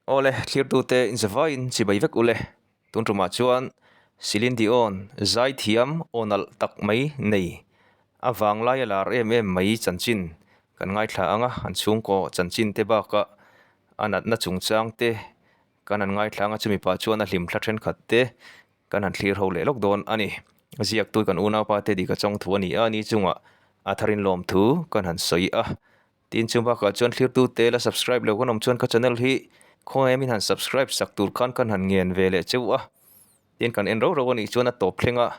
Awle, thlirtute inzavaiin chibai vek ule. Tun tumah chuan Celine Dion zaithiam aw nalh tak mai nei a vanglai a lar em em mai chanchin kan ngaithla ang a, an chhungkaw chanchin te bakah a natna chungchang te kan han ngaithla ang a, chumi pah chuan a hlimthla thenkhat te kan han thlir ho leh lawk dawn a ni. Ziaktu kan unaupa te dika chawng thu a ni a, ni chungah a tharin lawmthu kan han sawi a. Tin chung bakah chuan thlirtute la subscribe lo kan awm chuan ka channel hi khawngaih min han subscribe sak tur khan kan han ngen ve leh cheu a. Tin kan en rau rau a nih chuan a tawp thleng a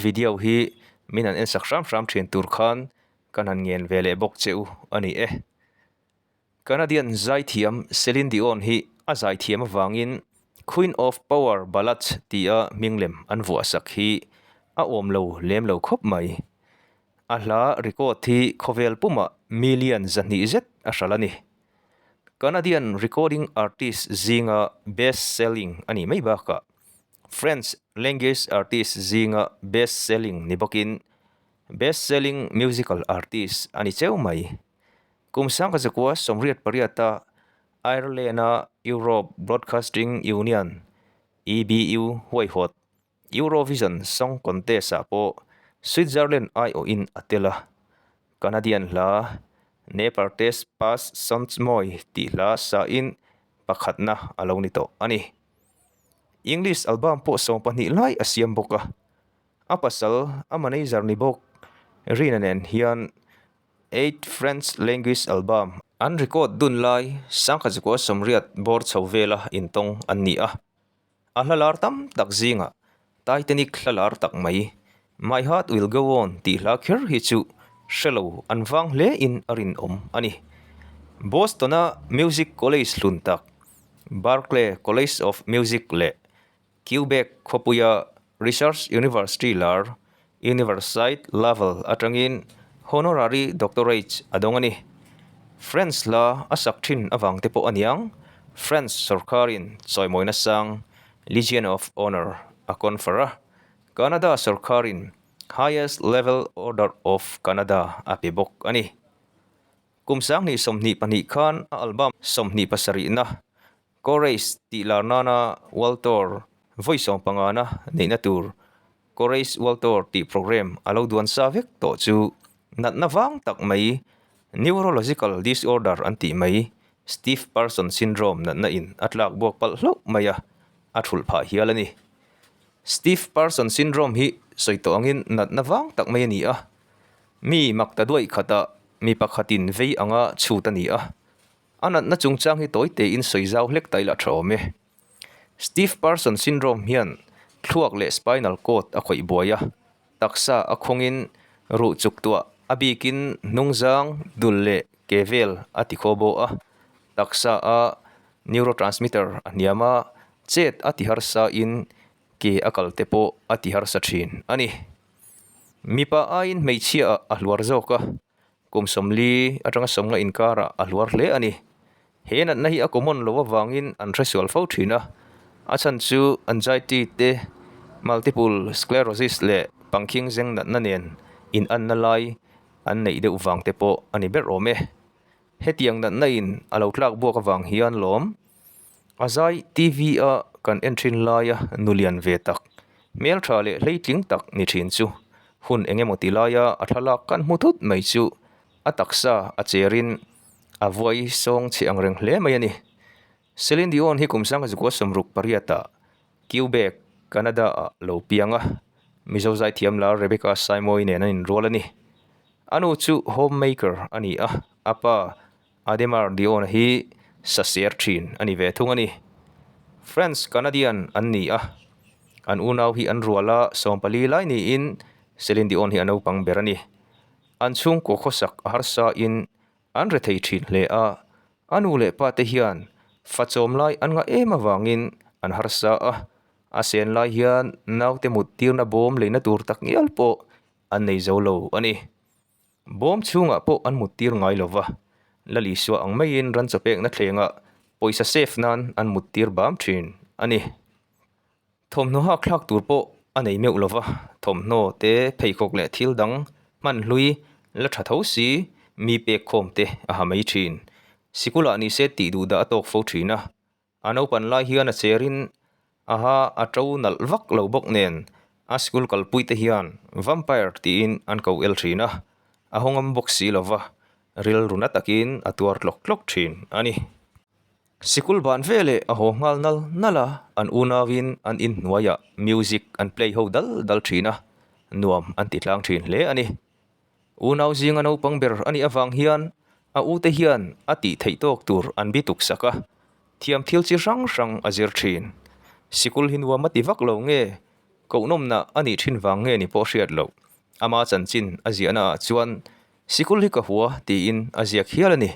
video hi min han en sak hram hram thin tur khan kan han ngen ve leh bawk cheu a ni e. Canadian zaithiam Celine Dion hi a zaithiam avangin Queen of Power Ballads tia hming lem an vuah sak hi a awm lo lem lo khawp mai. A hla record hi khawvel pumah million 200 zet a hral a ni. Canadian recording artist zinga best selling a nih mai bakah French language artist zinga best selling ni bawkin best selling musical artist a ni cheu mai. Kum sangkazakua 88-a Ireland-a Europe Broadcasting Union, EBU, huaihawt Eurovision Song Contest-ah pawh Switzerland aiawhin a tel a, Canadian hla Ne Partes Pas Sans Moi tih hla sain pakhatna a lo ni tawh a ni. English album pawh 12 lai a siam bawk a, a pasal a manager ni bawk Rina nen hian Eight French Language Album an record dun lai 1980 bawr chho vela intawng an ni a. A hla lar tam tak zingah Titanic hla lar tak mai My Heart Will Go On tih hla kher hi chu hre lo an vang hle in a rinawm a ni. Boston-a music college hlun tak Berklee College of Music leh Quebec khawpuia Research University lar Universite Laval atangin honorary doctorate a dawng a ni. French hla a sak thin avang te pawh a niang, French sorkarin chawimawina sang Legion of Honour a confer a, Canada sorkarin Highest Level Order of Canada a pe bawk a ni. Kum 2022 khan a album 27na Courage tih lar nana World Tour vawi sawmpangana neihna tur Courage World Tour tih program a lo duan sa vek tawh chu natna vang tak mai Neurological disorder an tih mai Stiff Person Syndrome natna in a tlak buak palh hlauh mai a, a thulh phah hial a ni. Stiff Person Syndrome hi sawi tawh angin natna vang tak mai a ni a, mi mak ta duaih khatah mi pakhatin vei anga chhut a ni a, A natna chungchang hi tawi tein sawi zau hlek ta ila tha awm e. Stiff person syndrome hian thluak leh spinal cord a khawih buai a, taksa a khawngin ruh chuk tuah a bikin hnungzang, dul leh ke vel a ti khaw bawh a, taksa a neurotransmitter a hniam a, chet a ti harsa in ke a kal te pawh a ti harsa thin a ni. Mipa aiin hmeichhia ah a hluar zawk a. Kum 40 atanga 50 inkarah a hluar hle a ni. He natna hi a common lo avangin an hresual fo thin a, a chhan chu anxiety te, multiple sclerosis leh pangkhing zeng natna nen inanna lai an neih deuh vang te pawh a ni ber awm e. Hetiang natna in a lo tlak buak avang hian lawm a zai TV a kan en thin laia nulian ve tak, hmeltha leh hleitling tak ni thin chu Hun eng emaw ti laia a thlalak kan hmu thut mai chu a taksa a cherin a vuai sawng chhe ang reng hle mai a ni. Celine Dion hi kum 1968 ah Quebec, Canada ah lo piang a, Mizo zaithiam lar Rebecca Saimawii nen an inrual a ni. A nu chu homemaker a ni a, a pa Ademar Dion hi saser thin a ni ve thung a ni. French Canadian an ni a, an unau hi an rual a, 14 lai niin Celine Dion hi a naupang ber a ni. An chhungkaw khawsak a harsa in an rethei thin hle a, a nu leh pa te hian fa chawm lai an ngah em avangin an harsa a, a sen lai hian naute mut tirna bawm leina tur tak ngial pawh an nei zo lo a ni. Bawm chhungah pawh an mut tir ngai lo va, Lal Isua ang maiin ran chawpekna thlengah pawisa safe nan an mut tir bam thin a ni. Thawmhnaw hak thlak tur pawh a nei meuh lo va, thawmhnaw te, pheikhawk leh thil dang hman hlui la tha tho si mi pek khawm te a ha mai thin. Sikulah nise tih duh dah a tawk fo thin a. A naupan lai hian a cherin a ha a to nalh vak lo bawk nen a school kalpui te hian vampire tiin an ko el thin a, a hawngam bawk si lova rilru na takin a tuar tlawk tlawk thin a ni. Sikul ban veleh a haw nghal nal nal a, an unauin an inhnuaiah music an play ho dal dal thin a, nuam an ti tlang thin hle a ni. Unau zinga naupang ber a nih avang hian a ute hian a tih theih tawk tur an bi tuk sak a, thiam thil chi hrang hrang a zir thin. Sikul hi nuam a ti vak lo nge, kohnawmna a nih thin vang nge ni pawh hriat loh. Ama chanchin a ziahna ah chuan sikul hi ka hua tiin a ziak hial a ni.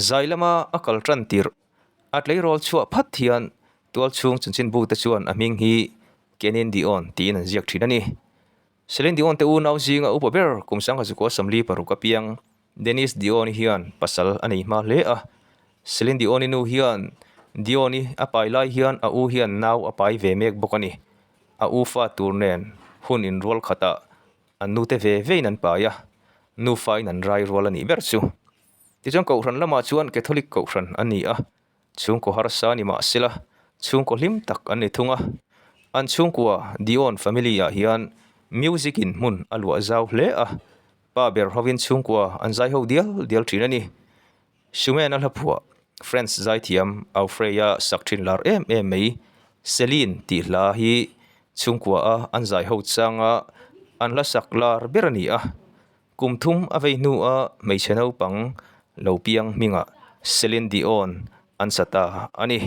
Zai lama a kal tan tirh a tleirawl chhuah phat hian tual chhung chanchinbu te chuan a hming hi Kenin Dion tiin an ziak thin a ni. Celine Dion te unau zinga upa ber kum sangha zukua 46 apiang Denise Dion-i hian pasal a nei hma hle a. Celine Dion-i nu hian Dion-i a pai lai hian a u hian nau a pai ve mek bawk a ni. A u fa tur nen hun inrual khatah an nute ve vein an pai a, nufain an rai rual a nih ber chu. Tichuan Kohhran lamah chuan Catholic Kohhran a ni a, chhungkaw harsa ni mah sela chhungkaw hlim tak an ni thung a. An chhungkua Dion family ah hian music in hmun a luah zau hle a, pa ber hovin chhungkua an zai ho dial dial thin a ni. Schumann-a hla phuah French zaithiam Aufrey-a sak thin lar em em mai Celine tih hla hi chhungkua a an zai ho changa an hla sak lar ber a ni a. Kum thum a vei hnua hmeichhe naupang lo piang hmingah Celine Dion an sa ta a ni.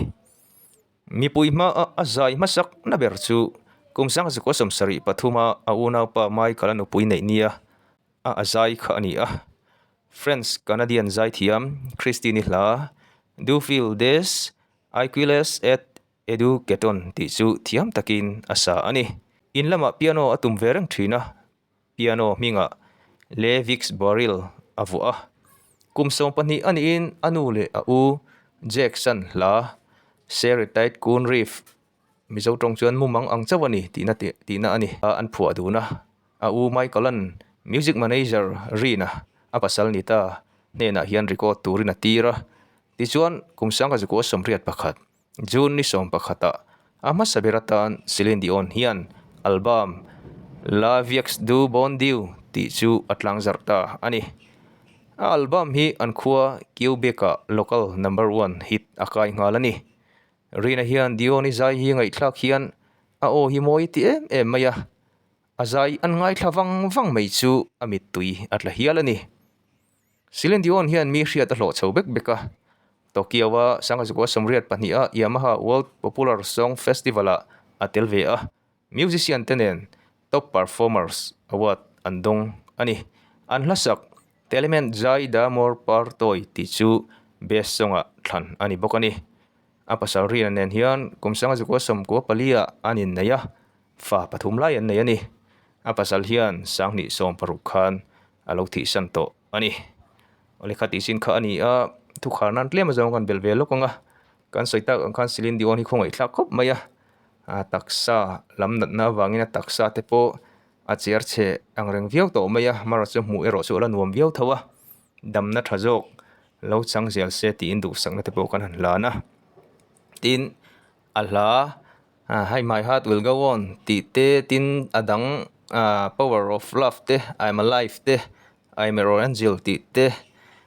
Mipui hmaa a zai hmasak na ber chu kum sangzakua 73 a a unaupa Michael-a nupui neih nia a a zai kha a ni a. French Canadian zaithiam Christine-i hla Du fil des aiguilles et Edu Keton tih chu thiam takin a sa a ni. In lamah piano a tum ve reng thin a, Piano hmingah Le Vix Baril a vuah a. Kum 12 a niin a nu leh a u Jackson hla Seretide Kun Reef, Mizo tawng chuan mumang ang chauh a ni tihna tihna a ni, an phuah dun a. A u Michael-a'n music manager Rina a pasal ni ta hnenah hian record turin a tir a. Tichuan kum 1981 June ni sawmpakhatah a hmasa ber atan Celine Dion hian album La Vieux du Bon Dieu tih chu a tlangzarh ta a ni. A album hi an khua Quebec-ah local number one hit a kai nghal a ni. Rina hian Dion-i zai hi ngaihthlak hian a aw hi mawi ti em em mai a, a zai an ngaithla vang vang mai chu a mittui a tla hial a ni. Celine Dion hian mi hriat a hlawh chho bek bek a, Tokyo-a Sangazukua 82 a Yamaha World Popular Song Festival-ah a tel ve a, musician te nen Top Performers Award an dawng a ni. An hlasak Tellement Jai D'amour Par Toi tih chu Best Song-ah thlan a ni bawk a ni. A pasal Rina nen hian kum Sangazukua 94 ah an innei a, fa pathum lai an nei a ni. A pasal hian 2016 khan a lo thihsan tawh a ni. Awle kha tih sin kha a ni a, thukhar nan tlem azawng kan belh ve lawk ang a, kan sawi tak ang khan Celine Dion hi khawngaih thlak khawp mai a, a taksa lam natna avangin a taksa te pawh a cher chhe ang reng viau tawh mai a, amaherawhchu chu hmuh erawh chu a la nuam viau tho a, damna tha zawk lo chang zel se tiin duhsakna te pawh kan han hlan a, tin a hla Hi my heart will go on tih te tin a dang power of love te I'm alive te I'm your angel tih te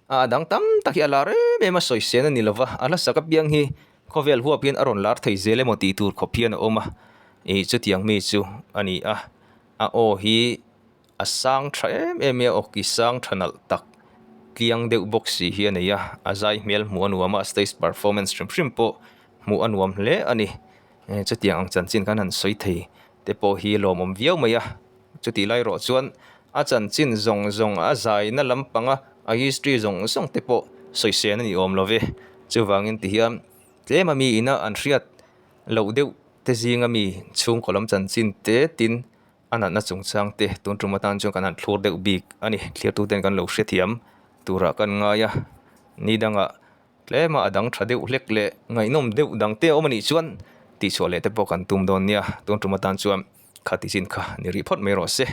a dang tam tak hi a lar em em a sawi sen a ni lova a hlasak apiang hi khawvel huap hian a rawn lar thei zel emaw tih tur khawp hian a awm a ih chutiang mi chu a ni a a aw hi a sang tha em em mai a awki sang tha nalh tak tliang deuh bawk si hi a nei a a zai hmel hmuh a nuam a stage performance hrim hrim pawh hmuh a nuam hle a ni. Chutiang ang chanchin khan han sawi thei te pawh hi lawmawm viau mai a. Chutih lai erawh chuan a chanchin zawng zawng a zaina lampanga a history zawng zawng te pawh sawi sen a ni awm lo ve. Chuvangin ti hian tlem a mi ina an hriat loh deuh te zinga mi chhungkaw lam chanchin te tin a natna chungchang te tun tum atan chuan kan han thlur deuh bik a ni. Thliartuten kan lo hrethiam turah kan ngai a, ni dangah Tlema a dang tha deuh hlek leh ngaihnawm deuh dang te a awm a nih chuan tihchhuah leh te pawh kan tum dawn nia. Tun tum atan chuan kha ti chin kha ni rih phawt mai rawh se.